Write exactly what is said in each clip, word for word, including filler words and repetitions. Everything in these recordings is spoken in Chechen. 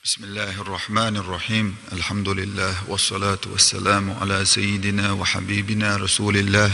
بسم الله الرحمن الرحيم. الحمد لله، والصلاة والسلام على سيدنا وحبيبنا رسول الله،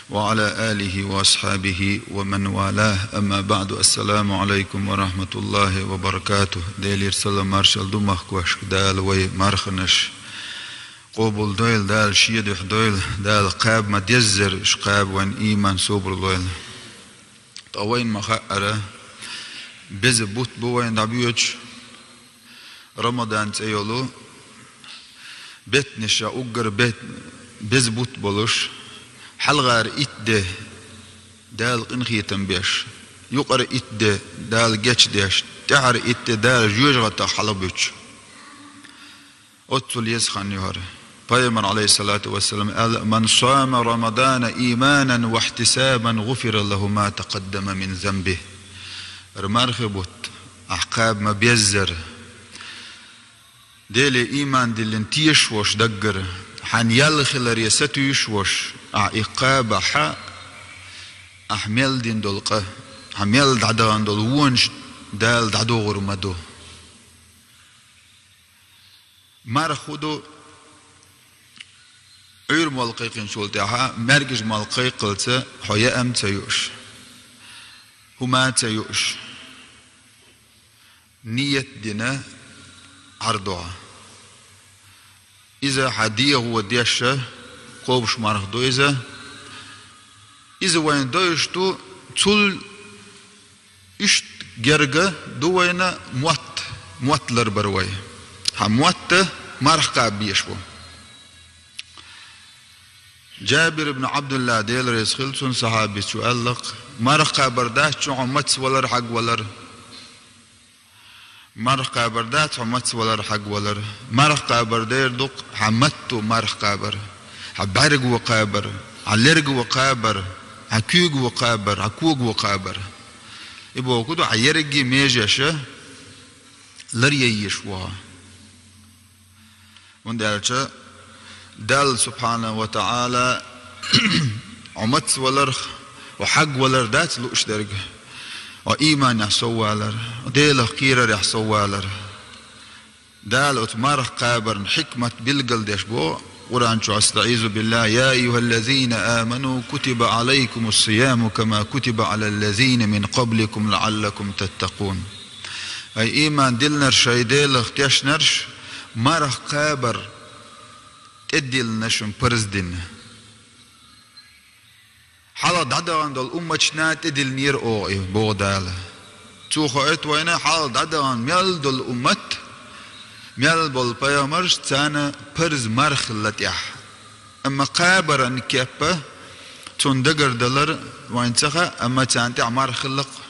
وعلى آله وأصحابه ومن والاه. أما بعد، السلام عليكم ورحمة الله وبركاته. Делера салам-маршал ду махкошка, Дала вай марханаш къобал дойла, Дала шен духьа дойла, Дала кхаба ма деззара уж кхаба вайна иман, собар лойла. Ткъа вайна ма хаъара, беза бутт бу вайна дӀабоьдуш, Рамадан цӀе йолу, беттанаш уггар бет-, беза бутт болуш, хьалхара итт де Дала къинхетам беш, юкъара итт де Дала гечдеш, тӀаьхьара итт де Дала жоьжахатех хьалабуьтуш. Оццул еза хан ю хӀара. Пайхамар, алейхиссалату вассалам, аьлла: «من صام رمضان إيمانا واحتسابا غفر له ما تقدم من ذنبه». ХӀара мархи бутт ахь кхаба ма беззара, Деле иман диллина тешаш волуш даггара, хьан ял хиларе сатуьйсуш волуш, ахь и кхабахь, ахь мел дина долу къа, хьан мел дӀадахана долу вонаш Дала дӀадохур ма ду. Марха хӀун ду? Ӏуьйра молла кхайкхинчул тӀаьхьа маьркӀажа молла кхайкхалца хьо яа ца юуш, хӀума ца юуш, ният дина Ӏар ду хьо. Иза хьан дегӀо деш кхобуш марха ду иза. Иза вайна дойуш ду, цул иштта герга ду вайна мотт, мотт ларбар вай. Хьан мотта марха кхаба безаш бу. Джабир ибн Абдулла, Дела реза хила цунна, сахьабичо аьлла-кх: «Марха кхабар дац хьуна маца валар, хьагвалар». Марха кхабар дац хьуна маца валар, хьагвалар. Марха кхабар дера ду-кх хьан матто марха кхабар, хьан бӀаьрго кхабар, хьан лерго кхабар, хьан куьйго кхабар, хьан кого кхабар. И бохург ду, хьан ерриге межеша лар яйеш ву хьо. ХӀунда аьлча Далла, субхьанаху ва таӀала, хьо маца валарх, хьо хьагвалар дац лууш дерг, хьо ийманехь соввалар, хьо Делах кхерарехь соввалар. Дала оцу марха кхабарна хьикмат билгалдеш боху Къуръан чохь: أستعيذ بالله. يا أيها الذين آمنوا كتب عليكم الصيام كما كتب على الذين من قبلكم لعلكم تتقون. Ай, ийман диллинарш, ай, Делах тешнарш, марха кхабар тӀедиллина шуна парз дина. Хьалха дӀадахана долу умматашна тӀедиллинера оха и, боху Дала. Цо хоуьйту вайна, хьалха дӀадахана мел долу уммат, мел болу пайхамарш, царна парз марха хилла тӀехь. Амма кхабаран кеппа цунна дагардалар вайна ца хаьа, амма царна тӀехь марха хилла-кх.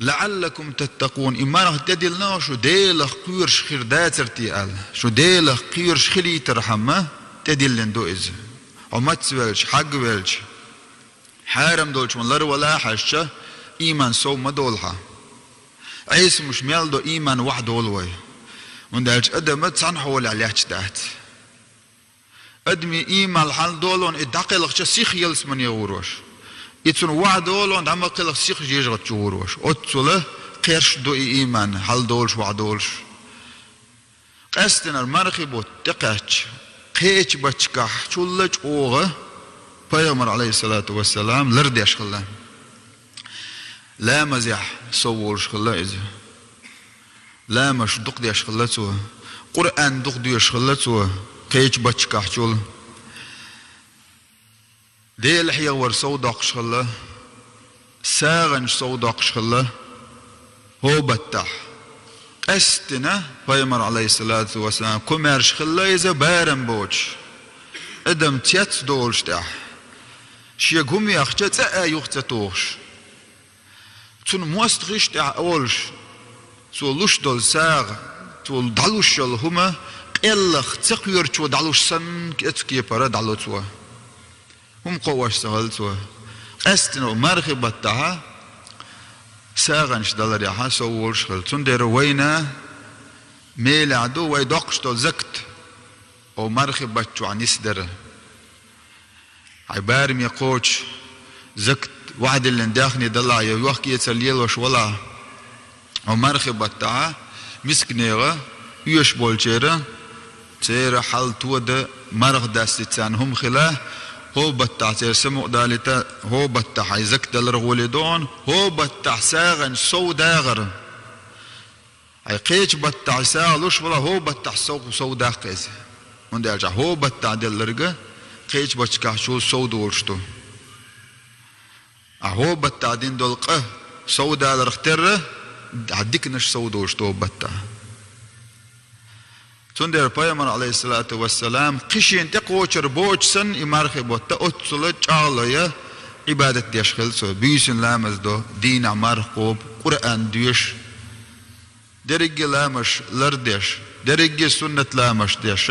لعلكم تتقون. И марха тӀедиллина шу Делах кхоьруш хир дацара те аьлла. Шу Делах кхоьруш хилийтархьама тӀедиллина ду иза. Хьо маца велча, хьагвелча, хьарам долчу ма ларвала хьаьжча, ийман сов ма долу хьан. Ӏесамаш мел до ийман вахьа долу вай. ХӀунда аьлча адама цхьана хьолехь лаьтташ дац. Адамийн ийман хьалдолун и дӀакхелхча сиха ялсамане гӀур ву шу. И цунна вахьа долун дӀа ма кхелха сиха жижигӀатчу гӀур ву шу. Оццула кхерш ду и ийман, хьалдолуш, вахьа долуш. Къаьстинарг мархи бутт тӀекхаьчча, кхечу бачкахь чулла чӀогӀа пайхамар, алейхиссалату вассалам, лардеш хилла. Ламазехь сов волуш хилла иза. Ламазаш дукха деш хилла цо. Къуръан дукха доьшуш хилла цо, кхечу бачкахь чул. Делан хьехавар сов доккхуш хилла, сагӀанаш сов доккхуш хилла. ХӀокху баттахь къаьстина пайхамар, алейхиссалату вассалам, комаьрша хилла иза барам боцуш, адам цец долуш тӀехь. Шега хӀума яхча, цӀа а юха ца тухуш. Цунна мостагӀаш тӀехь олуш, цо луш долу сагӀа, цо дӀалуш йолу хӀума къеллах ца кхоьручо дӀалуш санна, кӀеца кепара дӀало цо. ХӀума кхоош ца хилла цо. Къаьстина мархи баттахьа сагӀанаш даларехьа сов волуш хилла. Цундела вайна мелехь ду вай доккхуш долу закат, о мархи баттахь нисдара. Хьайн бараме кхочуш, закат вахьадиллина даьхни далахь я йохк-эцар лелош валахь, Хьо мархи баттахьа мисканега оьш болчера, церан хьал тода, марха дастица царна хӀума хила, хӀо баттахь церан самукъа далийта, хӀо баттахь хьайн закат далар гӀоле догӀун, хӀо баттахь сагӀан сов дагӀар. Хьайн кхечу баттахь сагӀа луш вала, хӀо баттахь сов, сов даккха иза. ХӀунда аьлча хӀо баттахь делларга кхечу бачкахь чул сов долуш ду. А хӀо баттахь дина долу къа сов даларх терра, а диканаш сов долуш ду хӀо баттахь. Цундела пайхамар, алейхиссалату вассалам, кхишина тӀекхочур боцуш санна, и мархи бутт оццула чӀагӀло я, Ӏибадат деш хилла цо, буьйсанна ламаз до, дийнахь марха кхобу, Къуръан доьшу, дерриге ламаш лардеш, дерриге суннат ламаш деш,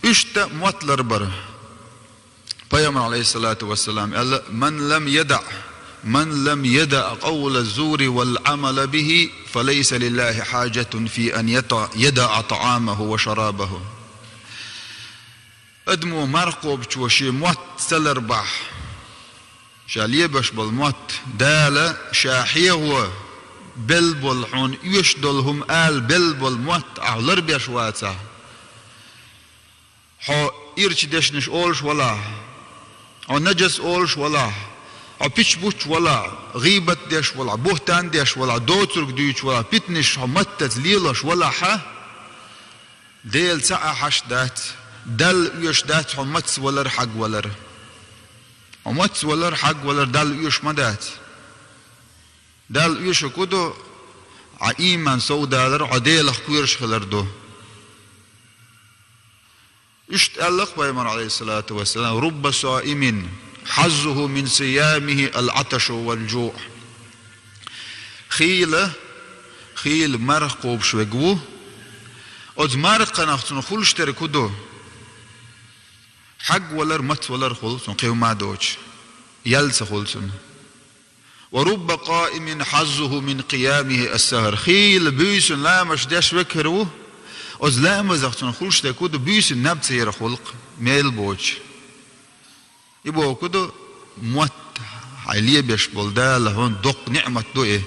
иштта мотт ларбар. Пайхамар, алейхиссалату вассалам, аьлла: «Ман лам ядаъ, ман лам ядаъ къавла зури вал амала бихи, фалайса лиллахи хьаджатун фи ан ята-, ядаъа таамаху ва шарабаху». Адамо марха кхобучо шен мотт ца ларбахь, ша лебеш болу мотт, Дала ша хьехо белла болу, хьуна оьшуш долу хӀума ала белла болу мотт ахь ларбеш вацахь, хьо ирча дешнаш олуш валахь, хьо нажас олуш валахь, хьо пич буттуш валахь, гӀийбат деш валахь, буьхтан деш валахь, доцург дуьйцуш валахь, питанаш хьо маттаца лелош валахьа, Дела ца Ӏа хьашт дац, Далла оьшуш дац хьо маца валар, хьагвалар. Хьо маца валар, хьагвалар Далла оьшуш ма дац. Далла оьшург хӀун ду? Хьан ийман совдалар, хьо Делах кхоьруш хилар ду. Иштта аьлла-кх пайхамар, алейхиссалату вассалам: «Рубба соимин, хьаззуху мин сиямихи ал-Ӏаташу вал-жуъ». Хийла, хийла марха кхобуш верг ву. Оцу марханах цунна хуьлуш дерг хӀун ду? Хьагвалар, мацвалар хуьлу цунна, кхин хӀума а доцуш, ял ца хуьлу цунна. «Ва рубба къаимин хьаззуху мин къиямихи ас-сахар». Хийла буьйсанна ламазаш деш верг хир ву, оцу ламазах цунна хуьлуш дерг хӀун ду, буьйсанна наб ца ярах хуьлу-кх, мел боцуш. И бохург хӀун ду, мотт, хьайн лебеш болу Дала хьуна доккха ниъмат ду и.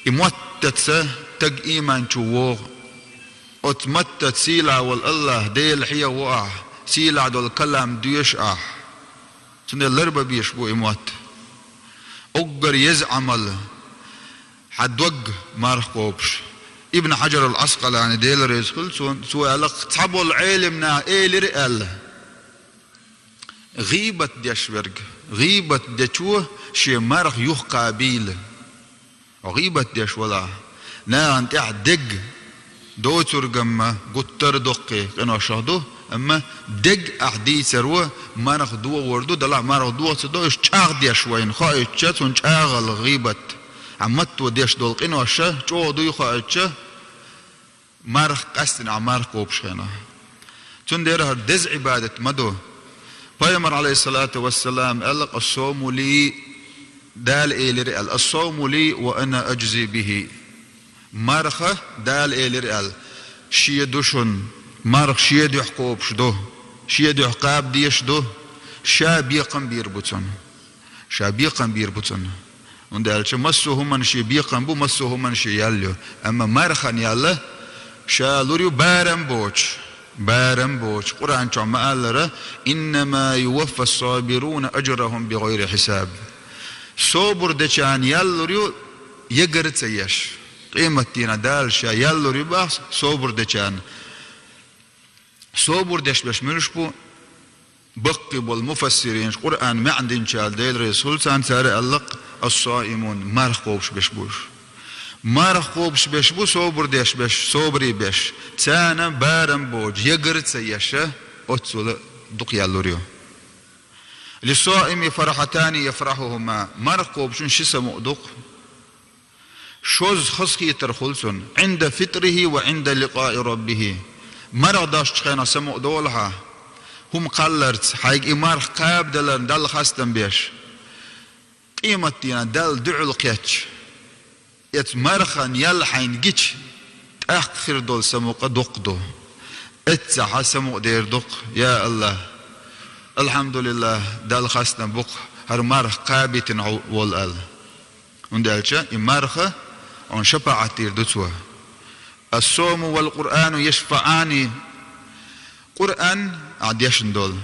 И маттаца стаг ийман чу вогӀу. Оцу маттаца сийлахь волу АллахӀ Дела хьехаво ахь, сийлахь долу калам доьшу ахь. Цундела ларбан безаш бу и мотт. Уггар еза Ӏамал, хьан дог марха кхобуш. Ибн Хьаджар ал-Ӏаскъалани, Дела реза хуьлда цунна, цо аьлла-кх, цхьаболу Ӏелам наха элира аьлла: «ГӀийбат деш верг, гӀийбат дечо шен марха юхакхабийла». Хьо гӀийбат деш валахь, нахана тӀехь дерг доцургамма гуттар а доккхий къиношах ду, амма дерг ахь дийцаро марха догӀур ду, делахь марха догӀа ца до, уьш чӀагӀдеш вайна хоуьйтуш, цунна чӀагӀалла гӀийбат. Хьан матто деш долу къинош чӀогӀа дуй хоуьйтуш, марха къаьстина ахь марха кхобуш хенахь. Цундела хӀара деза Ӏибадат ма ду. Пайхамар, алейхиссалату вассалам, аьлла-кх: «Ас-савму ли», Дала элира аьлла: «Ас-савму ли ва ана аджзи бихи». Марха, Дала элира аьлла, шен ду шуна, марха шен дуьхьа кхобуш ду, шен дуьхьа кхаба дезаш ду, ша бекхам бийр бу цунна. Ша бекхам бийр бу цунна. ХӀунда аьлча массо а хӀуманна шен бекхам бу, массо а хӀуманна шен ял ю. Амма мархан ял ша лур ю барам боцуш. Барам боцуш. Къуръан чохь ма-аллара: «Иннама юваффас-сабируна аджрахум бигӀайри хьисаб». Собар дечарна ял лур ю, ягар ца еш. Къематдийнахь Дала ша ял лур ю боху собар дечарна. Собар деш берш муьлш бу? Баккхий болу муфассиринаш, Къуръан маьӀна динчара, Дела реза хуьлда царна, цара аьлла-кх: «Ас-саимун», марха кхобуш берш бу уьш. Марха кхобуш берш бу собар деш берш, собаре берш. Царна барам боцуш, ягар ца еш, оццула дукха ял лур ю. «Лис-саими фархьатани яфрахьухума». Марха кхобучун ши самукъа ду-кх. Шозза хазахетар хуьлу цунна: «Ӏинда фитрихи ва Ӏинда ликъаи раббихи». Марха достучу хенахь самукъа долу хьан, хӀума кхалларца, хьайга и марха кхабадаларна Далла хастам беш. Къематдийнахь Далла дуьхьал кхетча, эцу мархан ял хьайна гича, тӀаккха хир долу самукъа дуккха ду. Эццахь самукъа дер ду-кх: «Я АллахӀ, алхьамдулиллахӀ, Далла хастам бу-кх, хӀара марха кхабийтина волу», – аьлла. ХӀунда аьлча и марха Хьуна шапаӀат дийр ду цо. «Ас-савму вал Къуръану яшфаӀани». Къуръан ахь дешна долу,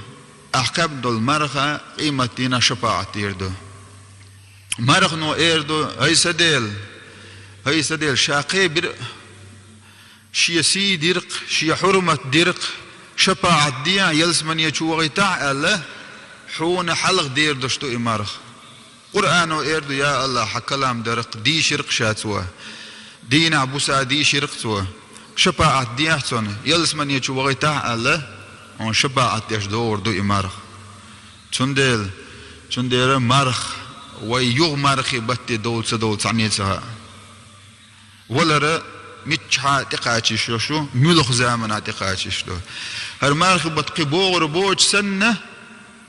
ахь кхаьбна долу марха къематдийнахь шапаӀат дийр ду. Мархано эр ду: «ХӀай сан Дела, хӀай сан Дела, ша кхебира, шен сий диркх, шен хьурмат диркх, шапаӀат дехьа, ялсамане чу вахийтахьа», аьлла, хьуна хьалха дийр долуш ду и марха. Къуръано эр ду: «Я АллахӀ, хьан калам даркх, дийширкх ша цо, дийнахь буса дийширкх цо, шапаӀат дехьа цунна, ялсамане чу вахийтахьа», аьлла, хьуна шапаӀат деш догӀур ду и марха. Цундела, цундела марха вай юха мархи батте довла ца довла цхьанне а ца хаьа. Валара миччахьа тӀекхачийш йолуш ю, муьлха заманахь тӀекхачийш ду. ХӀара мархи бат кхин богӀур боцуш санна,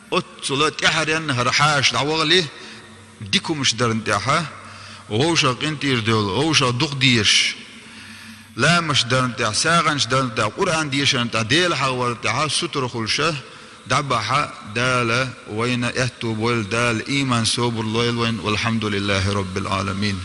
оццула тӀаьхьаренна хӀара хьаша дӀавахале, дика хӀумаш дарна тӀехьа, вовшах къинтӀера девлла, вовшах дукха дезаш, ламазаш дарна тӀехьа, сагӀанаш дарна тӀехьа, Къуръан дешарна тӀехьа, Дела хьахаварна тӀехьа сутара хуьлуша дӀабахьа, Дала вайна аьтту бойла, Дала ийман, собар лойла вайна. Валхьамдулиллахи роббил Ӏаламин.